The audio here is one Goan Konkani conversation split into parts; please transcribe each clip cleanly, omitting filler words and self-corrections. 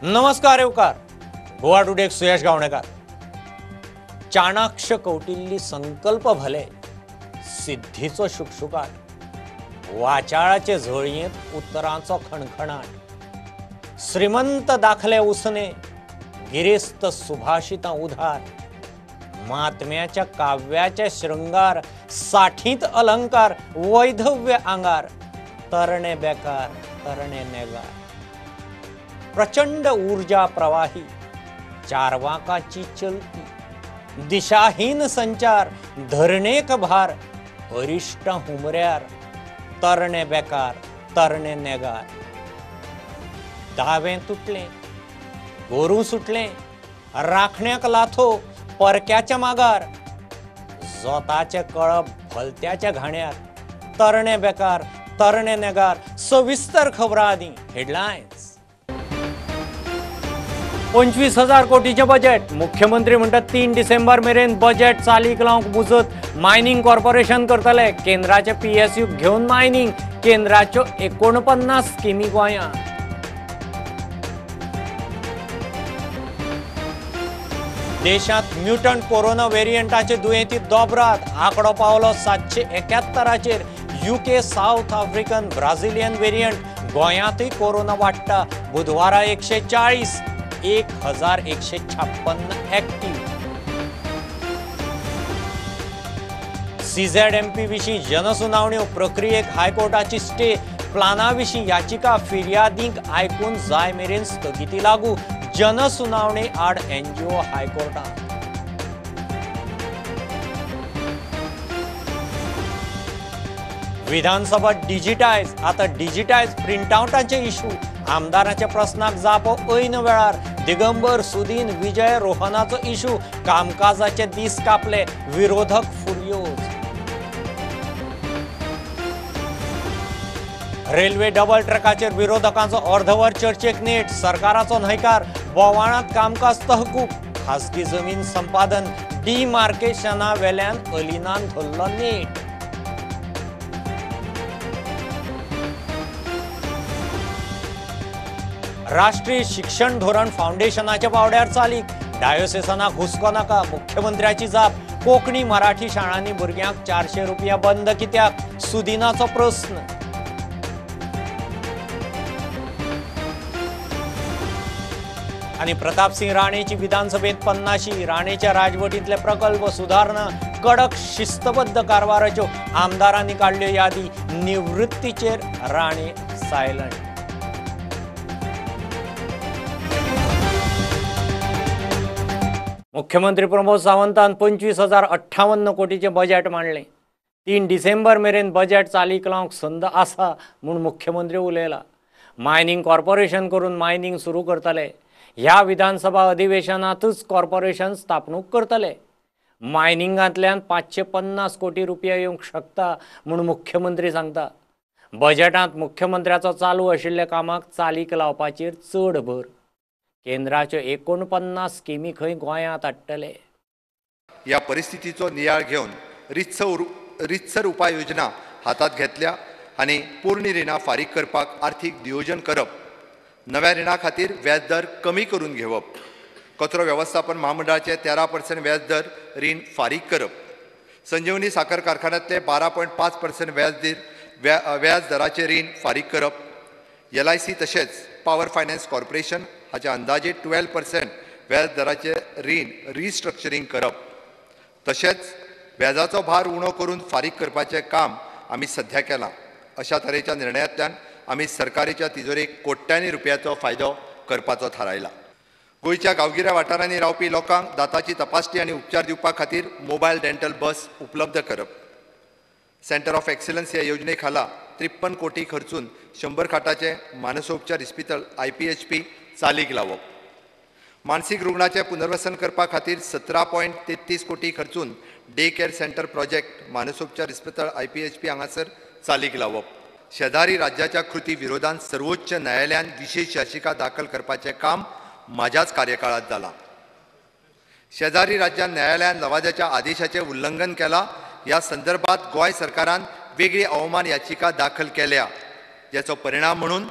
नमस्कार येवकार गोवा टुडेक सुयश गावणेकार। चाणाक्ष कौटिल्य संकल्प भले सिद्धीचो शुकशुकाट, वाचाळाचे झळयेंत उतरांचो खणखणाट, श्रीमंत दाखले उसने गिरेस्त सुभाषितां उधार, महात्म्याच्या काव्याचे शृंगार साठींत अलंकार वैधव्य आंगार, तरणे बेकार तरणे नेगार, प्रचंड ऊर्जा प्रवाही चारवाकाची चलती, दिशाहीन संचार धरणेक भार, अरिश्ट हुमऱ्यार तरणे बेकार तरणे नेगार, दावें तुटलें गोरूं सुटलें राखण्याक लाथो परक्याच्या मागार, जोताचें कळप भलत्याच्या घाण्यार, तरणे बेकार तरणे नेगार। सविस्तर खबरां आदी हेडलायन्स। 25,000 कोटीचें बजेट, मुख्यमंत्री म्हणटात 3 डिसेंबर मेरेन बजेट चालीक लावंक मुजत मायनिंग कॉर्पोरेशन करतले, केंद्राचे पीएसयू घेवन मायनिंग, केंद्राच्यो 49 स्किमी गोंयांत। देशांत म्युटंट कोरोना वेरियंटाचे दुयेंती दोबरात, आंकडो पावलो 771चेर। UK, South African, Brazilian variant, गोंयांतूय corona वाडटा, बुधवारा 140, 1156 एक्टिव्ह। सीझेडएमपी विशीं जनसुनावण्यो प्रक्रियेक हायकोर्टाची स्टे, प्लाना विशीं याचिका फिर्यादींक आयकून जाय मेरेन स्थगिती लागू, जनसुनावणे आड एनजीओ हायकोर्टांत। विधानसभा डिजिटायज, आतां डिजिटायज प्रिंटआवटाचे इशू, आमदाराच्या प्रस्नाक जापो ऐन वेळार, दिगंबर, सुदीन, विजय, रोहनाचो इशू, कामकाजाचे दीस कापले, विरोधक फुर्योज। रेल्वे डबल ट्रॅकाचेर विरोधकांचो अर्धवर चर्चेक नेट, सरकाराचो न्हयकार, बोवाळांत कामकाज तहकूब, खासगी जमीन संपादन डिमार्केशना वेल्यान अलिनान धरलो नेट। राष्ट्रीय शिक्षण धोरण फाउंडेशनाच्या पावड्यार चालीक, डायोसेसनाक हुस्को नाका, मुख्यमंत्र्याची जाप, कोंकणी मराठी शाळांनी भुरग्यांक 400 रुपया बंद कित्याक, सुदिनाचो प्रस्न। आनी प्रतापसिंह राणेची विधानसभेत 50, राणेच्या राजवटींतले प्रकल्प सुधारणा कडक शिस्तबद्ध कारवाराच्यो आमदारांनी काडल्यो यादी, निवृत्तीचेर राणे सायलंट। मुख्यमंत्री प्रमोद सावंतान 25,058 कोटीचें बजेट मांडलें। 3 डिसेंबर मेरेन बजेट चालीक लावंक संद आसा म्हूण मुख्यमंत्री उलयला। मायनिंग कॉर्पोरेशन करून मायनिंग सुरू करतले, ह्या विधानसभा अधिवेशनांतूच कॉर्पोरेशन स्थापणूक करतले, मायनिंगांतल्यान 550 कोटी रुपया येवंक शकता म्हूण मुख्यमंत्री सांगता। बजेटांत मुख्यमंत्र्याचो चालू आशिल्ल्या कामाक चालीक लावपाचेर चड भर, केंद्राच्यो 49 स्किमी खंय गोंयांत हाडटले। ह्या परिस्थितीचो नियाळ घेवन रितसर उपाय योजना हातांत घेतल्या आनी पोरणी रिणां फारीक करपाक आर्थीक नियोजन करप, नव्या रिणा खातीर व्याज दर कमी करून घेवप, कचरो वेवस्थापन म्हामंडळाचे 13% व्याज दर रीण फारीक करप, संजीवनी साखर कारखान्यांतले 12.5% व्याज दराचे रीण फारीक करप, LIC तशेंच पावर फायनान्स कॉर्पोरेशन हाच्या अंदाजे 12% व्याज दराचे रीण रिस्ट्रक्चरींग करप, तशेंच व्याजाचो भार उणो करून फारीक करपाचें काम आमी सध्या केलां। अशा तरेच्या निर्णयांतल्यान आमी सरकारीच्या तिजोरेक कोट्यांनी रुपयाचो फायदो करपाचो थारायला। गोंयच्या गांवगिऱ्या वाठारांनी रावपी लोकांक दाताची तपासणी आनी उपचार दिवपा खातीर मोबायल डेंटल बस उपलब्ध करप, सेंटर ऑफ एक्सलन्स ह्या योजने खाला 53 कोटी खर्चून 100 खाटाचे मानसोपचार इस्पितळ IPHP चालीक लावप, मानसीक रुग्णाचें पुनर्वसन करपा खातीर 17.33 कोटी खर्चून डे केअर सेंटर प्रोजेक्ट मानसोपचार इस्पितळ IPHP हांगासर चालीक लावप, शेजारी राज्याच्या कृती विरोधात सर्वोच्च न्यायालयान विशेष याचिका दाखल करपाचें काम म्हाज्याच कार्यकाळांत जालां। शेजारी राज्यान न्यायालयान लवादाच्या आदेशाचें उल्लंघन केलां ह्या संदर्भात गोंय सरकारान वेगळी अवमान याचिका दाखल केल्या, ज्याचो परिणाम म्हणून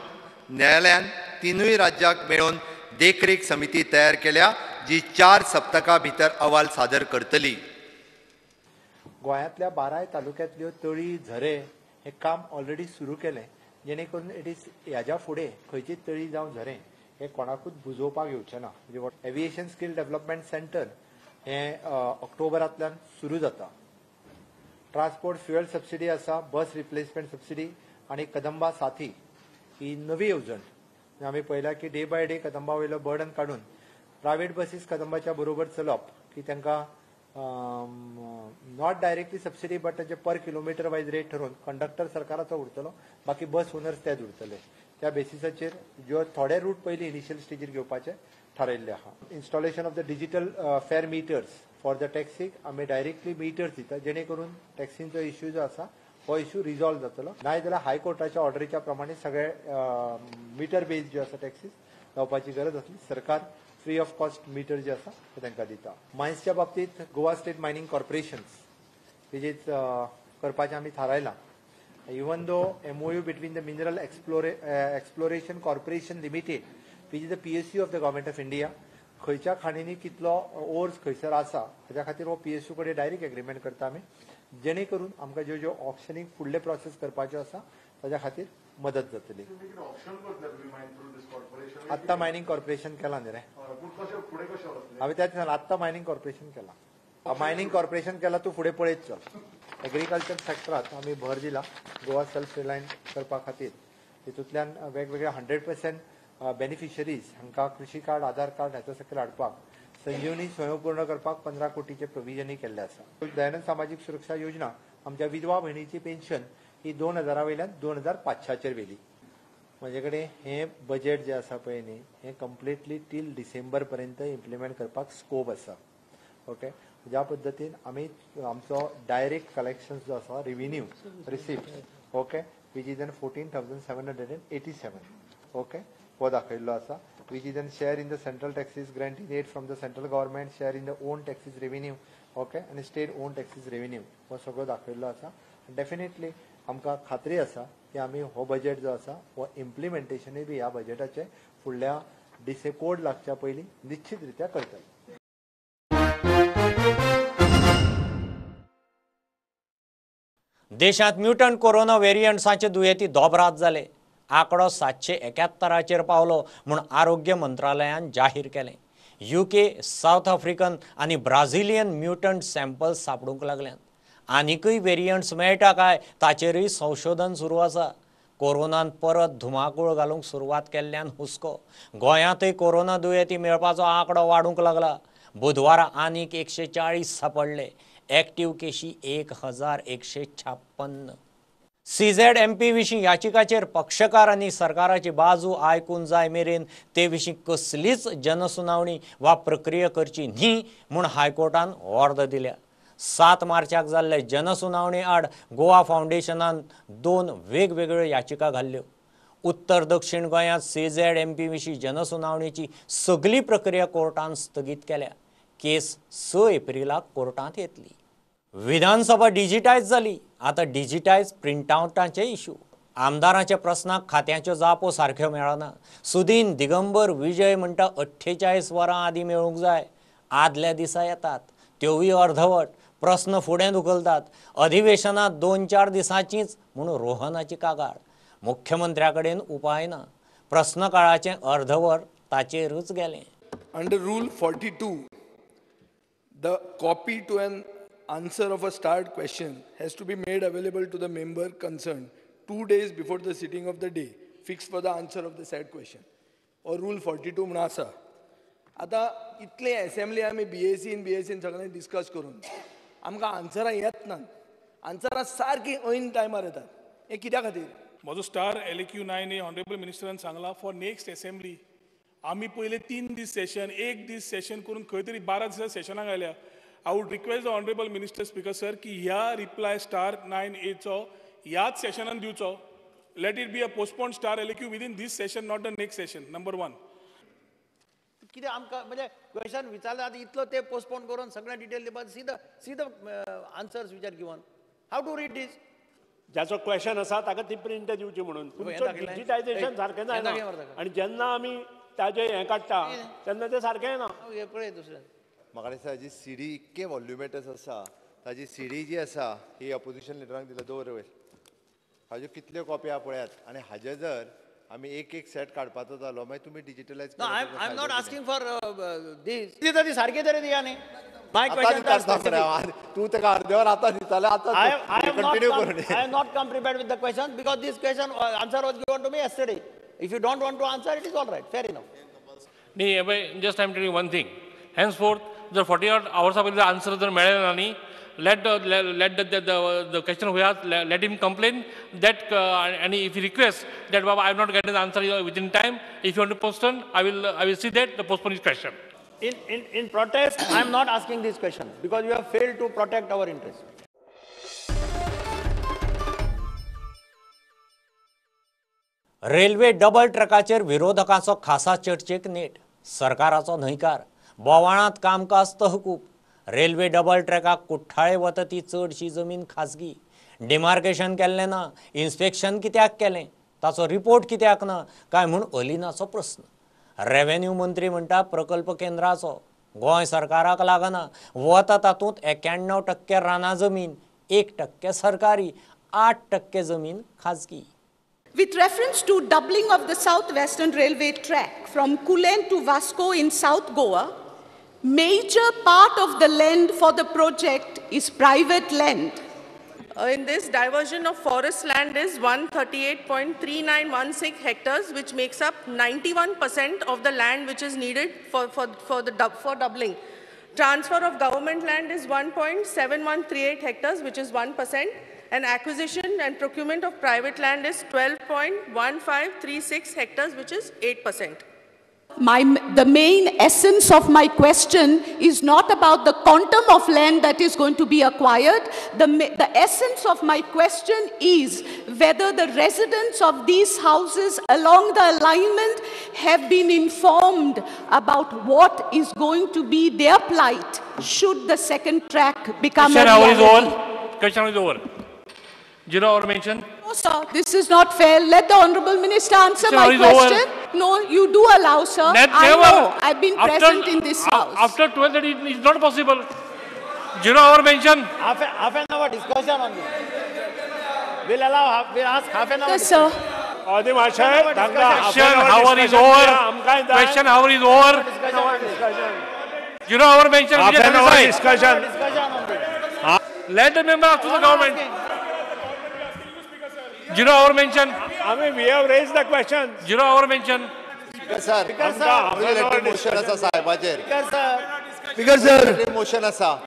न्यायालयान तिनूय राज्याक मेळून देखरेख समिती तयार केल्या, जी 4 सप्तकां भितर अहवाल सादर करतली. गोंयांतल्या 12 तालुक्यांतल्यो तळी झरे हे काम ऑलरेडी सुरू केलें, जेणे करून it is ह्याच्या फुडें खंयचीच तळी जावं झरे हे कोणाकूच बुजोवपाक येवचें ना. म्हणजे एविएशन स्कील डेव्हलपमेंट सेंटर हें ऑक्टोबरांतल्यान सुरू जाता. ट्रान्सपोर्ट फ्युएल सबसिडी आसा, बस रिप्लेसमेंट सबसिडी आनी कदंबा साथी ही नवी येवजण. आमी पळयला की डे बाय डे कदंबा वयलो बर्डन काडून प्रायवेट बसीस कदंबाच्या बरोबर चलप की तांकां not directly subsidy but तांचे पर किलोमिटर वायज रेट ठरोवन कंडक्टर सरकाराचो उरतलो, बाकी बस ओनर्स तेच उरतले. त्या बेसिसाचेर ज्यो थोडे रूट पयलीं इनिशियल स्टेजीर घेवपाचे थारायल्ले आहा. Installation of the digital fare meters for the टॅक्सीक आमी डायरेक्टली मिटर्स दिता, जेणे करून टॅक्सींचो इश्यू जो आसा हो इश्यू रिजॉल्व जातलो. नाय जाल्यार हायकोर्टाच्या ऑर्डरीच्या प्रमाणे सगळे मिटर बेज ज्यो आसा टॅक्सीस लावपाची गरज आसली, सरकार फ्री ऑफ कॉस्ट मिटर जे आसा ते तांकां दिता. मायन्सच्या बाबतींत गोवा स्टेट मायनिंग कॉर्पोरेशन्स तेजेच करपाचें आमी थारायलां. Even though MOU between the Mineral Exploration Corporation Limited, which is the PSU of the Government of India, खंयच्या खाणींनी कितलो ओर्स खंयसर आसा हाच्या खातीर हो PSU कडेन डायरेक्ट एग्रीमेंट करता आमी, जेणे करून आमकां ज्यो ज्यो ऑक्शनींग फुडले प्रोसेस करपाच्यो आसा ताच्या खातीर मदत जातली. आत्तां मायनिंग कॉर्पोरेशन केलां न्ही रे, हांवें त्याच सांगलां, आत्तां मायनिंग कॉर्पोरेशन केलां, मायनिंग कॉर्पोरेशन केलां, तूं फुडें पळयत चल. एग्रीकल्चर सेक्टरात आमी भर दिला गोवा सेल्फ रिलायंट करपा खातीर. तितूंतल्यान वेगवेगळे 100% बेनिफिशरीज हांकां कृषी कार्ड, आधार कार्ड हाच्या सकयल हाडपाक, संजीवनी स्वयंपूर्ण करपाक 15 कोटीचे प्रोविजनूय केल्लें आसा. दयानंद सामाजीक सुरक्षा योजना आमच्या विधवा भयणीची पेन्शन ही 2000 वयल्यान 2500 व्हेली. म्हजे कडेन हें बजेट जें आसा पळय न्ही, हें कंप्लिटली टील डिसेंबर पर्यंत इम्प्लिमेंट करपाक स्कोप आसा. ओके, ज्या पद्दतीन आमी आमचो डायरेक्ट कलेक्शन जो आसा revenue receipt okay which is an 14,787 okay हो दाखयल्लो आसा, which is an share in the central taxes grant in aid from the central government, share in the own taxes revenue okay आनी स्टेट ओन टॅक्सीज रेव्हेन्यू हो सगळो दाखयल्लो आसा. डेफिनेटली आमकां खात्री आसा की आमी हो बजेट जो आसा हो इम्प्लिमेंटेशनूय बी ह्या बजेटाचें फुडल्या डिसे कोड लागच्या पयलीं निश्चित रित्या करतले. देशांत म्युटंट कोरोना वेरियंट्साचे दुयेंती दोबरात जाले. आंकडो 771 पावलो म्हूण आरोग्य मंत्रालयान जाहीर केलें. UK, south आफ्रिकन आनी ब्राझिलियन म्युटंट सॅम्पल्स सांपडूंक लागल्यात. आनीकय वेरियंट्स मेळटा काय ताचेरूय संशोधन सुरू आसा. कोरोनान परत धुमाकूळ घालूंक सुरवात केल्ल्यान हुस्को. गोंयांतय कोरोना दुयेंती मेळपाचो आंकडो वाडूंक लागला. बुधवारा आनीक 140 सांपडले. एक्टिव्ह केशी 1156. CZMP विशीं याचिकाचेर पक्षकार आनी सरकाराची बाजू आयकून जाय मेरेन ते विशीं कसलीच जनसुनावणी वा प्रक्रिया करची न्ही म्हूण हायकोर्टान ऑर्द दिल्या. 7 मार्चाक जाल्ले जनसुनावणी आड गोवा फावंडेशनान 2 वेगवेगळ्यो याचिका घाल्ल्यो. उत्तर दक्षिण गोंयांत CZMP विशीं जनसुनावणीची सगली प्रक्रिया कोर्टान स्थगीत केल्या. केस 6 एप्रिलाक कोर्टांत येतली. विधानसभा डिजिटायज जाली, आतां डिजिटायज प्रिंटआवटांचे इशू. आमदारांच्या प्रस्नाक खात्यांच्यो जापो सारक्यो मेळना. सुदीन दिगंबर विजय म्हणटा 48 वरां आदीं मेळूंक जाय. आदल्या दिसा येतात त्योवूय अर्धवट. प्रस्न फुडें धुकलतात. अधिवेशनांत 2-4 दिसांचीच म्हूण रोहनाची कागाळ. मुख्यमंत्र्या कडेन उपाय ना. प्रस्नकाळाचें अर्धवर ताचेरूच गेलें. Under rule 42 the copy to an answer of a starred question has to be made available to the member concerned 2 days before the sitting of the day fixed for the answer of the said question. Or rule 42 म्हण आसा. आतां इतले असेंब्ली आमी बीएसीन बीएसीन सगळें डिस्कस करून आमकां आन्सरां येत ना. आन्सरां सारकीं ऐन टायमार येतात. हें कित्या खातीर? म्हजो स्टार LAQ 9A honourable मिनिस्टरान सांगलां फॉर नेक्स्ट असेंब्ली आमी पयले 3 दीस सेशन, 1 दीस सेशन करून खंय तरी 12 दिसां सेशनाक आयल्या. I would request the honourable minister speaker sir की ह्या रिप्लाय स्टार 9A चो ह्याच सेशनान दिवचो. Let it be a postpone star LAQ within this session, not the next session. Number 1. कितें आमकां म्हणजे क्वेश्चन विचारलें आतां इतलो ते पोस्टपोन करून सगळें डिटेल दिवपाक see the answers which are given. How to read this? ज्याचो क्वेश्चन आसा ताका ती प्रिंट दिवची म्हणून तुमचो डिजिटायझेशन सारकें जायना. आनी जेन्ना आमी ताजे हें काडटा तेन्ना तें सारकें ना. पळय दुसरें म्हाका दिसता हाजी सीडी इतके वॉल्युमेटस आसा, ताजी सीडी जी आसा ही ऑपोजिशन लिडरांक दिल्या, दवर वयर हाज्यो कितल्यो कॉपी आहा पळयात. आनी हाजे जर आमी एक एक सेट काडपाचो जालो मागीर तुमी digitalise. I am not asking for this. दिता ती सारकी तरी दिया न्ही. My question तूं ताका अर्देवर आतां दिताले, आतां कंटिन्यू करून. I have not come prepared with the question because this question answer was given to me yesterday. If you don't want to answer it is all right, fair enough. न्ही हे पळय, just I am telling one thing, henceforth जर 48 आवर्सा पयलीं आन्सर जर मेळ्ळें ना न्ही, let the question who has, let him complain that and if he requests that Baba I have not gotten the answer within time, if you want to postpone, I will see that the postpone is question. In protest, I am not asking this question because you have failed to protect our interest. Railway double ट्रकाचेर विरोधकांचो खासा चर्चेक नेट, सरकाराचो न्हयकार, बोवाळांत कामकाज तहकूब. रेल्वे डबल ट्रॅकाक कुठ्ठाळे वता ती चडशी जमीन खाजगी, डिमार्केशन केल्लें ना, इन्स्पेक्शन कित्याक केलें, ताचो रिपोर्ट कित्याक ना काय म्हूण अलिनाचो प्रस्न. रेव्हेन्यू मंत्री म्हणटा प्रकल्प केंद्राचो, गोंय सरकाराक लागना, वता तातूंत 91% रानां जमीन, 1% सरकारी, 8% जमीन खाजगी. With reference to doubling of the South Western Railway track from Kulen to Vasco in South Goa, major part of the land for the project is private land. In this, diversion of forest land is 138.3916 hectares, which makes up 91% of the land which is needed for doubling. Transfer of government land is 1.7138 hectares, which is 1%, and acquisition and procurement of private land is 12.1536 hectares, which is 8%. The main essence of my question is not about the quantum of land that is going to be acquired. The essence of my question is whether the residents of these houses along the alignment have been informed about what is going to be their plight should the second track become a reality. Question is over. Zero hour mention. No, sir, this is not fair. Let the Honorable Minister answer my question. No, you do allow, sir. I know. I've been present in this house. After 12:30, it is not possible. 0 hour mention. Half an hour discussion on this. We'll allow. We'll ask half an hour. Yes, sir. Question hour is over. Question hour is over. 0 hour mention. Half an hour discussion. Let the member ask to the government. 0 hour mention. I mean, we have raised the question. 0 hour mention. Speaker sir, motion asa sahebacher. Speaker sir, motion asa.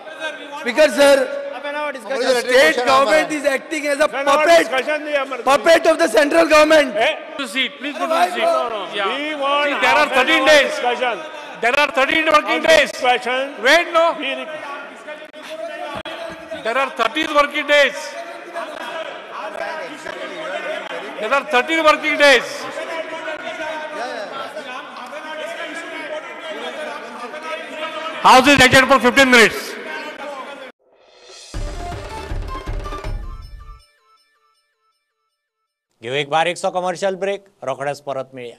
Speaker sir, state government is acting as a puppet of the central government. To seat, please go to the seat. Yeah. We want. See, there are 13 days. There are 13 working days. Wait, no. There are 13 working days. There are 13 working days. House is adjourned for 15 minutes. घेऊ एक बारीकसो कमर्शियल ब्रेक, रोखडेच परत मेळया.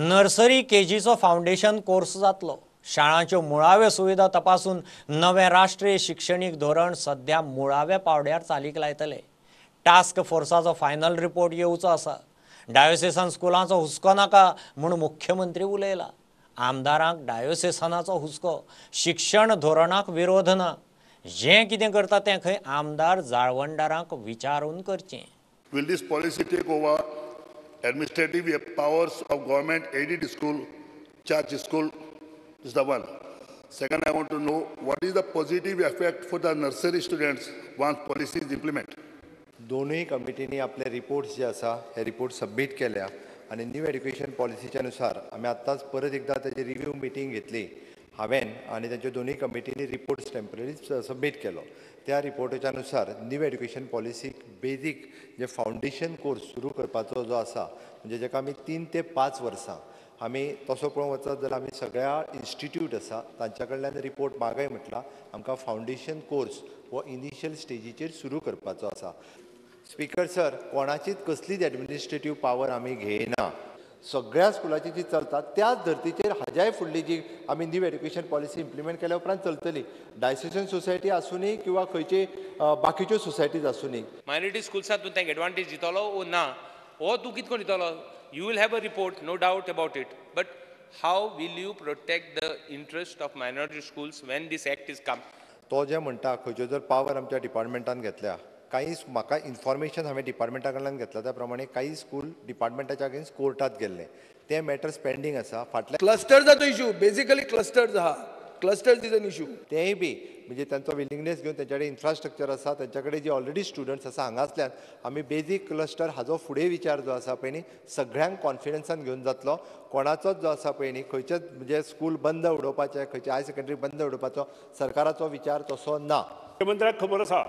Nursery केजीचो फावंडेशन कोर्स जातलो. शाळांच्यो मुळाव्यो सुविधा तपासून नवें राष्ट्रीय शिक्षणीक धोरण सध्या मुळाव्या पावड्यार चालीक लायतले. टास्क फोर्साचो फायनल रिपोर्ट येवचो आसा. डायोसेसन स्कुलांचो हुस्को नाका म्हूण मुख्यमंत्री उलयला. आमदारांक डायोसेसनाचो हुस्को, शिक्षण धोरणाक विरोध ना. जें कितें करता तें खंय आमदार जाळवणदारांक विचारून करचें. Will this policy take over administrative powers of government aided school, church school? Is the one. Second, I want to know what is the positive effect for the nursery students once policy is implemented. दोनूय कमिटींनी आपले रिपोर्ट्स जे आसा हे रिपोर्ट सबमीट केल्या आनी न्यू एड्युकेशन पॉलिसीच्या नुसार आमी आत्ताच परत एकदा तेजी रिव्यू मिटींग घेतली हांवें आनी तांच्या दोनूय कमिटींनी रिपोर्ट्स टेम्पररी सबमीट केलो. त्या रिपोर्टाच्या नुसार न्यू एड्युकेशन पॉलिसीक बेजीक जे फावंडेशन कोर्स सुरू करपाचो जो आसा म्हणजे जेका आमी 3 ते 5 वर्सां आमी तसो पळोवंक वचत जाल्यार आमी सगळ्या इन्स्टिट्यूट आसा तांच्या कडल्यान रिपोर्ट मागय म्हटला आमकां फावंडेशन कोर्स हो इनिशियल स्टेजीचेर सुरू करपाचो आसा. स्पीकर सर, कोणाचीच कसलीच एडमिनिस्ट्रेटीव पावर आमी घेयना. सगळ्या स्कुलाची जी चलता त्याच धर्तीचेर हाज्याय फुडली जी आमी न्यू एड्युकेशन पॉलिसी इम्प्लिमेंट केल्या उपरांत चलतली. डायसेशन सोसायटी आसूनी किंवा खंयची बाकीच्यो सोसायटीज आसूनी. मायनॉरिटी स्कुल्सात तूं तांकां एडवांटेज दितलो ओ ना, हो तूं कितें करून दितलो? You will have a report, no doubt about it, but how will you protect the interest of minority schools when this act is come? तो जे म्हणटा खंयच्यो जर पावर आमच्या डिपार्टमेंटान घेतल्या, काही म्हाका इन्फॉर्मेशन हांवें डिपार्टमेंटा कडल्यान घेतला त्या प्रमाणे काही स्कूल डिपार्टमेंटाच्या अगेन्स्ट कोर्टात गेल्ले, ते मॅटर्स पेंडींग आसा. फाटल्या क्लस्टर्साचो इशू, बेसिकली क्लस्टर्स आहा, क्लस्टर्स is an issue. तेंय बी म्हणजे तांचो विलिंगनेस घेवन तेंच्या कडेन इन्फ्रास्ट्रक्चर आसा, तेंच्या कडेन जी ऑलरेडी स्टुडंट्स आसा हांगासल्यान आमी बेजीक क्लस्टर हाजो फुडें विचार जो आसा पळय न्ही सगळ्यांक कॉन्फिडन्सान घेवन जातलो. कोणाचोच जो आसा पळय न्ही खंयचेच म्हणजे स्कूल बंद उडोवपाचें, खंयचे हायर सेकंडरी बंद उडोवपाचो सरकाराचो विचार तसो ना. मुख्यमंत्र्याक खबर आसा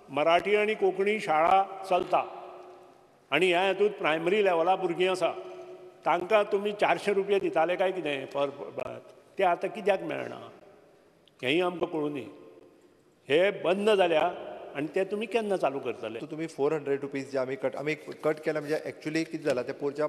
मराठी आनी कोंकणी शाळा चलता आनी ह्या हातूंत प्रायमरी लेवला भुरगीं आसा, तांकां तुमी 400 रुपया दिताले काय कितें पर, ते आतां कित्याक मेळना हेंय आमकां कळूं न्ही. हे बंद जाल्या आनी ते तुमी केन्ना चालू करतले? तुमी 400 रुपीज जे आमी कट केला म्हणजे एक्चुअली कितें जाला ते पोरच्या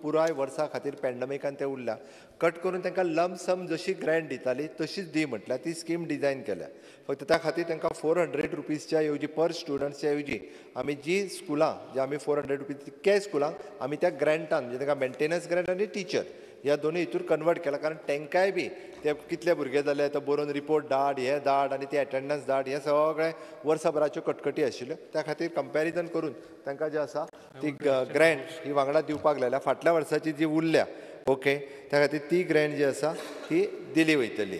पुराय वर्सा खातीर पॅन्डमिकान ते उरल्या, कट करून तांकां लमसम जशी ग्रँट दिताली तशीच दी म्हटल्यार ती स्कीम डिजायन केल्या. फक्त त्या खातीर तांकां 400 रुपीजच्या ऐवजी पर स्टुडंट्सच्या ऐवजी आमी जी स्कुलां जे आमी 400 रुपीज तितक्याय स्कुलांक आमी त्या ग्रँटान म्हणजे तांकां मेंटेनन्स ग्रँट आनी टिचर ह्या दोनूय हितूर कन्वर्ट केला. कारण तांकांय बी ते कितले भुरगे जाले ते बरोवन रिपोर्ट धाड, हे धाड आनी ते एटेंडन्स धाड, हे सगळें वर्सभराच्यो कटकटी आशिल्ल्यो. त्या खातीर कंपॅरिजन करून तांकां जे आसा ती ग्रँट ही वांगडा दिवपाक लायल्या. फाटल्या वर्साची जी उरल्या ओके त्या खातीर ती ग्रँट जी आसा ती दिली वयतली.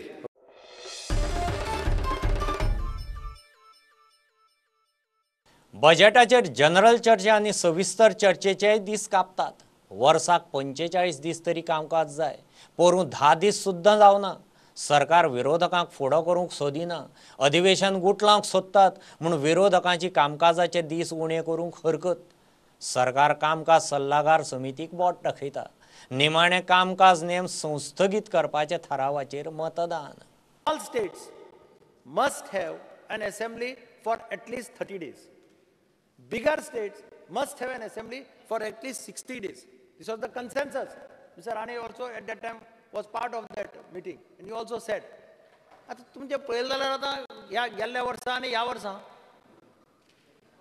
बजेटाचेर जनरल चर्चा आनी सविस्तर चर्चेचेय दीस कापतात. वर्साक 45 दीस तरी कामकाज जाय, पोरूं 10 दीस सुद्दां जावना. सरकार विरोधकांक फुडो करूंक सोदिना, अधिवेशन गुटलावंक सोदतात म्हूण विरोधकांची कामकाजाचे दीस उणे करूंक हरकत. सरकार कामकाज सल्लागार समितीक बोट दाखयता. निमाणें कामकाज नेम संस्थगीत करपाच्या थारावाचेर मतदान. All states must have an assembly for at least 30 days. Bigger states must have an assembly for at least 60 days. This was the consensus. Mr. Rane also at that time was part of that meeting and he also said, आता तुमचे पळयलें जाल्यार आतां ह्या गेल्ल्या वर्सा आनी ह्या वर्सा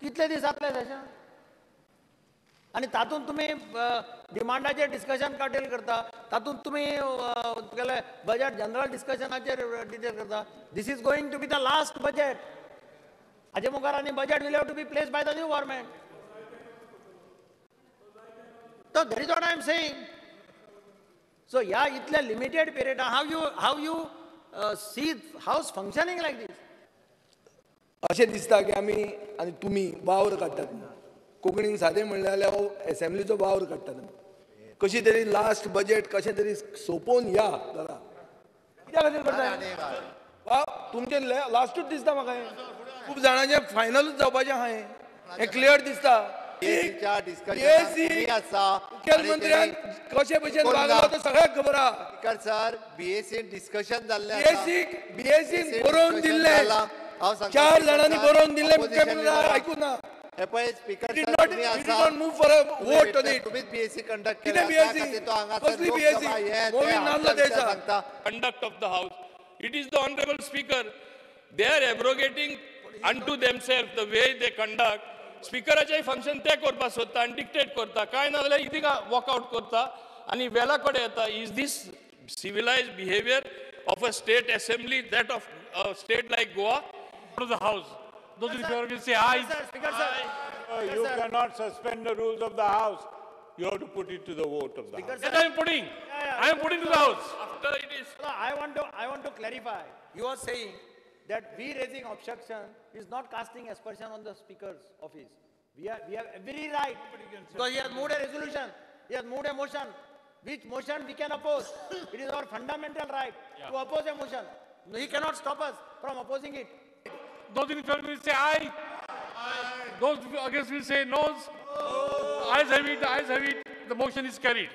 कितले दीस जातले सेशन आनी तातूंत तुमी डिमांडाचेर डिस्कशन काटेल करता, तातूंत तुमी तुगेले बजेट जनरल डिस्कशनाचेर डिटेल करता. This is going to be the last budget. हाजे मुखार आनी budget will have to be place by the new government. So that is what I am saying. So yeah, itla limited period, how you see house functioning like this? अशें दिसता की आमी आनी तुमी वावर काडटात. कोंकणीन सादें म्हणलें जाल्यार हो एसेंब्लीचो वावर काडटात. कशी तरी लास्ट बजेट कशें तरी सोंपोवन या दादा. कित्या खातीर करता? वा तुमचें लास्टूच दिसता म्हाका, खूब जाणांचें फायनलूच जावपाचें आहा, हें क्लियर दिसता. मुख्यमंत्र्यान कशे भशेन वागलो तो सगळ्याक खबर आहा. स्पीकर सर, बीएसीन डिस्कशन जाल्लें, बीएसीन बरोवन दिल्लें, 4 जाणांनी बरोवन दिल्लें, मुख्यमंत्र्यान आयकूं ना. हे पळय स्पीकर तुमीच बीएसी कंडक्ट केलें. Conduct of the house. It is the honourable speaker. They are abrogating unto themselves the way they conduct. स्पिकराचें function ते करपाक सोदता आनी डिक्टेट करता, कांय ना जाल्यार थिंगा वॉकआवट करता आनी वेला कडेन येता. Is this civilized behaviour of a state assembly, that of a state like Goa? To the house. Those in favor will say aye. Sir, Speaker, sir. You cannot suspend the rules of the house. You have to put it to the vote of the house. Yes, I am putting. I am putting to the house. After it is. No, I want to clarify. You are saying that we raising objection is not casting aspersion on the speaker's office. We have every right. Because he has moved a resolution, he has moved a motion, which motion we can oppose. It is our fundamental right to oppose a motion. He cannot stop us from opposing it. Those in favor will say aye. Aye. Those against will say noes. No. Ayes have it, ayes have it. The motion is carried.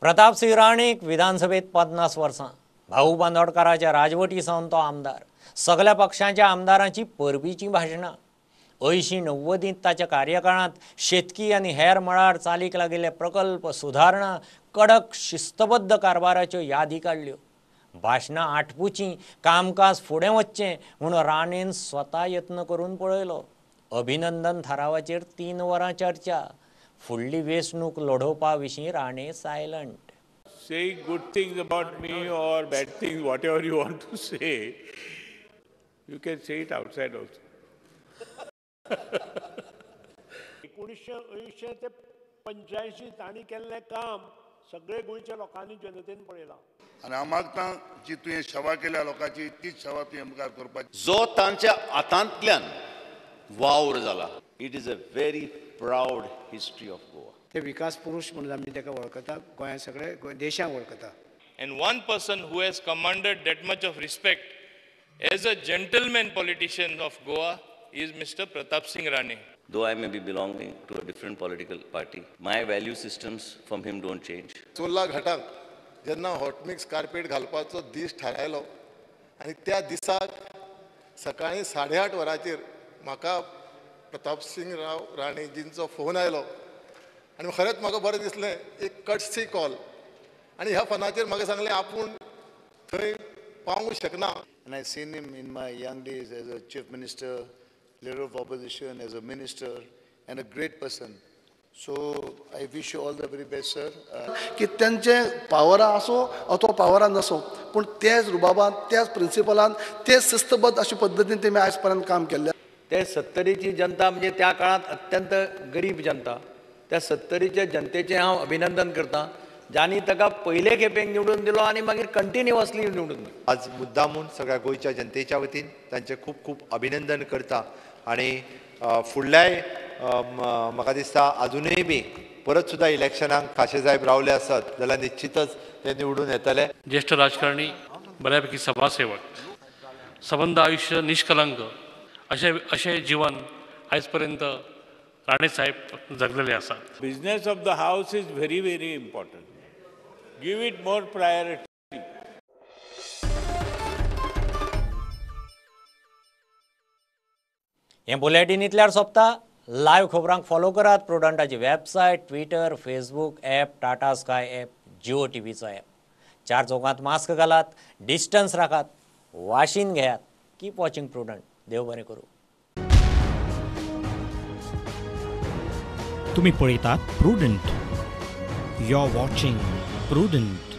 Pratap Singh राणेक विधानसभेत 50 वर्सां भाऊ बांदोडकाराच्या राजवटी सावन तो आमदार. सगल्या पक्षांच्या आमदारांची परबीचीं भाशणां. 80-90 ताच्या कार्यकाळांत शेतकी आनी हेर मळार चालीक लागिल्ले प्रकल्प, सुधारणा, कडक शिस्तबद्ध कारभाराच्यो यादी काडल्यो. भाशणां आटपुचीं, कामकाज फुडें वचचें म्हूण राणेन स्वता यत्न करून पळयलो. अभिनंदन थारावाचेर 3 वरां चर्चा. फुडली वेंचणूक लढोवपा विशीं Rane silent. Saying good things about me or bad things, whatever you want to say, you can say it outside also. 1980 ते 85 तांणी केल्लें काम सगळे गोंयच्या लोकांनी जनतेन पळयलां. आनी हांव मागता जी तुवें सेवा केल्या लोकांची तीच सेवा तुवें मुखार करपाची. जो तांच्या हातांतल्यान वावर जाला, it is a very proud history of Goa. ते विकास पुरुष म्हणून आमी ताका वळखता, गोंया सगळे देशाक वळखता. And one person who has commanded that much of respect as a gentleman politician of Goa is Mr. Pratap Singh Rane. Though I may be belonging to a different political party, my value systems from him don't change. Chorla घाटाक जेन्ना हॉटमिक्स कार्पेट घालपाचो दीस थारायलो आनी त्या दिसाक सकाळीं 8:30 वरांचेर म्हाका प्रताप सिंग राव राणेजींचो फोन आयलो आनी खरेंच म्हाका बरें दिसलें, एक कटसी कॉल. आनी ह्या फोनाचेर म्हाका सांगलें आपूण थंय पावूंक शकना. And I seen him in my young days as a chief minister, leader of opposition, as a minister, and a great person. So I wish you all the very best, sir. की त्यांचे पावरा असो अथवा पावरा नसो, पूण तेच रुबाबान, त्याच प्रिंसिपलान, तेच शिस्तबद्ध अशा पद्दतीन तेमी आयज पर्यंत काम केल्लें. ते सत्तरीची जनता म्हणजे त्या काळात अत्यंत गरीब जनता, त्या सत्तरीच्या जनतेचें हांव अभिनंदन करता ज्यांनी ताका पयले खेपेक निवडून दिलो आनी मागीर कंटिन्युअसली निवडून दिलो. आज मुद्दामून सगळ्या गोंयच्या जनतेच्या वतीन तांचें खूब खूब अभिनंदन करता आनी फुडल्याय म्हाका दिसता अजुनूय बी परत सुद्दां इलेक्शनाक खाशे साहेब रावले आसत जाल्यार निश्चितच ते निवडून येतले. ज्येष्ठ राजकारणी, बऱ्यापैकी सभासेवक, सबंद आयुष्य निष्कलंक अशें अशें जीवन आयज पर्यंत राणे साहेब जगलेले आसात. Business of the house is very very important. Give it more priority. हें बुलेटीन इतल्यार सोंपता. लायव्ह खबरांक फॉलो करात प्रुडंटाची website, Twitter, Facebook app, Tata Sky app, Jio टीव्हीचो app. 4 चौकांत मास्क घालात, डिस्टन्स राखात, वाशीन घेयात. Keep watching Prudent. देव बरें करूं. तुम्ही पळयतात Prudent. You are watching Prudent.